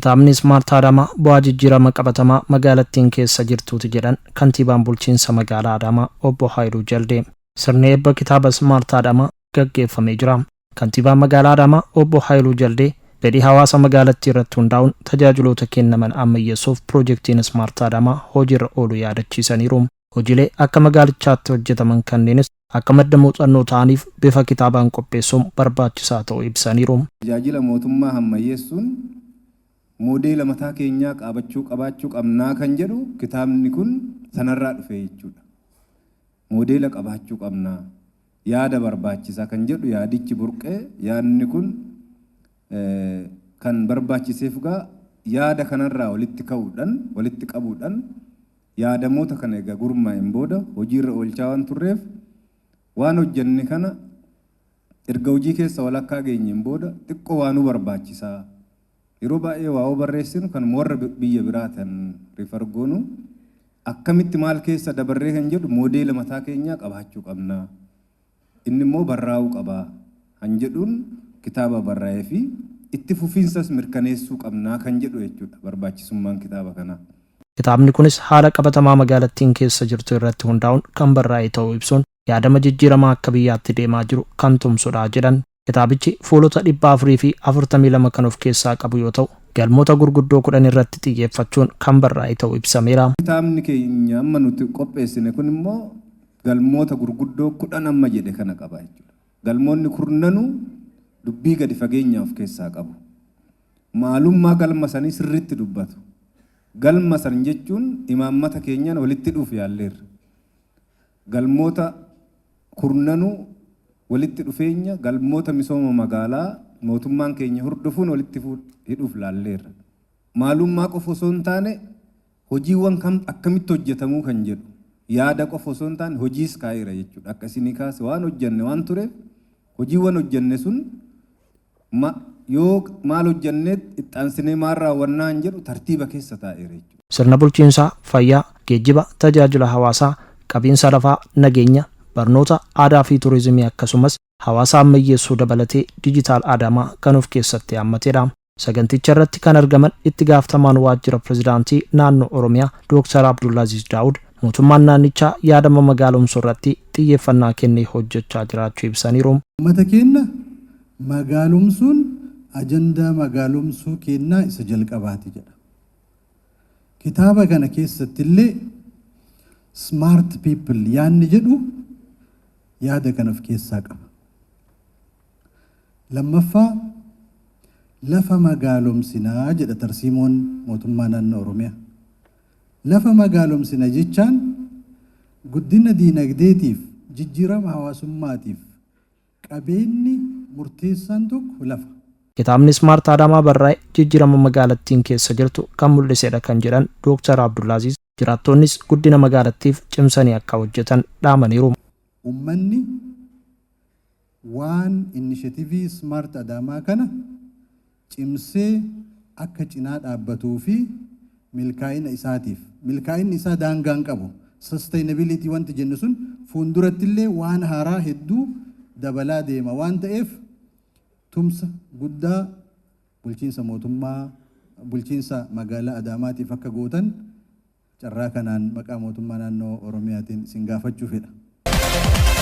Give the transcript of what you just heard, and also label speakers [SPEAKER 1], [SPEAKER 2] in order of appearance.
[SPEAKER 1] Kitaabni Smart Adaamaa bu'aa jijjiirama qabatamaa magaalattiin keessa jirtuuti jedhan kantiibaan bulchiinsa magaalaa Adaamaa Obbo Haayiluu Jaldee. Sirni eebba kitaaba Smart Adaamaa gaggeeffamee jira. Kantiibaan magaalaa Adaamaa Obbo Haayiluu Jaldee fedhii hawaasa magaalattii irratti hundaa'uun tajaajiloota kennaman ammayyeessuuf piroojektiin Smart Adaamaa hojiirra ooluu yaadachiisaniiru. Hojiilee akka magaalichaatti hojjetaman kanneenis akka madda muuxannoo ta'aniif bifa kitaabaan qopheessuun barbaachisaa ta'uu ibsaniiru.
[SPEAKER 2] Tajaajila mootummaa hammayyeessuun moodeela mataa keenyaa qaabachuu qabaachuu qabnaa kan jedhu kitaabni kun sanarraa dhufe jechuudha. Moodeela qabaachuu qabnaa, yaada barbaachisaa kan jedhu yaadichi burqee yaadni kun kan barbaachiseef gaa yaada kanarraa walitti ka'uudhaan walitti qabuudhaan yaadamoota kana egaa gurmaa'een booda hojiirra oolchaa waan turreef waan hojjenne kana erga hojii keessa walakkaa geenyeen booda xiqqoo waa nu barbaachisaa. Yeroo baay'ee waa barreessinu kan warra biyya biraa tan refer goonu akkamitti maal keessa dabarree kan jedhu moodeela mataa keenyaa qabaachuu qabna. Inni immoo barraa'uu qaba kan jedhuun kitaaba barraa'ee fi itti fufiinsas mirkaneessuu qabnaa kan jedhu jechuudha barbaachisummaan kitaaba kanaa.
[SPEAKER 1] Kitaabni kunis haala qabatamaa magaalattiin keessa jirtu irratti hundaa'uun kan barraa'e ta'uu ibsuun yaadama jijjiiramaa akka biyyaatti deemaa jiru kan tumsudha jedhan. Kitaabichi fuulota 442 kan of keessaa qabu yoo ta'u, galmoota gurguddoo 10 irratti xiyyeeffachuun kan barraa'e ta'uu ibsameera.
[SPEAKER 2] Kitaabni keenya amma nuti qopheessine kun immoo galmoota gurguddoo 10 amma jedhe kana qaba jechuudha. Galmoonni kurnanuu dubbii gadi fageenyaa of keessaa qabu. Maalummaa galma sanii sirriitti dubbatu. Galma san jechuun imaammata keenyaan walitti hidhuuf yaalleerra. Galmoota kurnanuu walitti dhufeenya galmoota misooma magaalaa mootummaan keenya hordofuun walitti hidhuuf laalleerra. Maalummaa qofa osoo hin taane hojiiwwan kam akkamitti hojjetamuu kan jedhu yaada qofa osoo hin taane hojiis kaa'eera jechuudha. Akka isinii kaase waan hojjenne waan tureef hojiiwwan hojjenne sun yoo maal hojjennee itti maal raawwannaa hin jedhu tartiiba keessa taa'eera jechuudha.
[SPEAKER 1] Sirna bulchiinsaa, fayyaa, geejjiba, tajaajila hawaasaa, qabiinsa lafaa, nageenya, barnoota, aadaa fi turizimii akkasumas hawaasa ammayyeessuu dabalatee Digital Adaamaa kan of keessatti hammatedha. Saganticha irratti kan argaman itti gaafatamaan waajjira pirezidaantii naannoo Oromiyaa Dooktar Abdullaaziz Daawud mootummaan naannichaa yaadama magaalomsuu irratti xiyyeeffannaa kennee hojjechaa jiraachuu ibsaniiru.
[SPEAKER 3] Uummata keenya magaalomsuun ajandaa magaalomsuu kennaa isa jalqabaati jedha. Kitaaba kana keessatti illee smart people yaadni jedhu yaada kana of keessaa qaba. Lammaffaa, lafa magaalomsinaa jedha tarsiimoon mootummaa naannoo Oromiyaa. Lafa magaalomsina jechaan guddina diinagdeetiif, jijjiirama hawaasummaatiif qabeenyi murteessaan tokko lafa.
[SPEAKER 1] Kitaabni Smart Adaamaa barraa'e jijjiirama magaalattiin keessa jirtu kan mul'isedha kan jedhan Dooktar Abdullaaziz jiraattonnis guddina magaalattiif cimsanii akka hojjetan dhaamaniiru.
[SPEAKER 3] Uummanni waan initiative Smart Adaamaa kana cimsee akka cinaa dhaabbatuu fi milkaa'ina isaatiif, milkaa'inni isaa daangaan qabu, sustainability wanti jennu sun fuulduratti illee waan haaraa hedduu dabalaa deema waan ta'eef, tumsa guddaa bulchiinsa mootummaa bulchiinsa magaalaa Adaamaatiif akka gootan carraa kanaan maqaa mootummaa naannoo Oromiyaatiin isin gaafachuu fedha.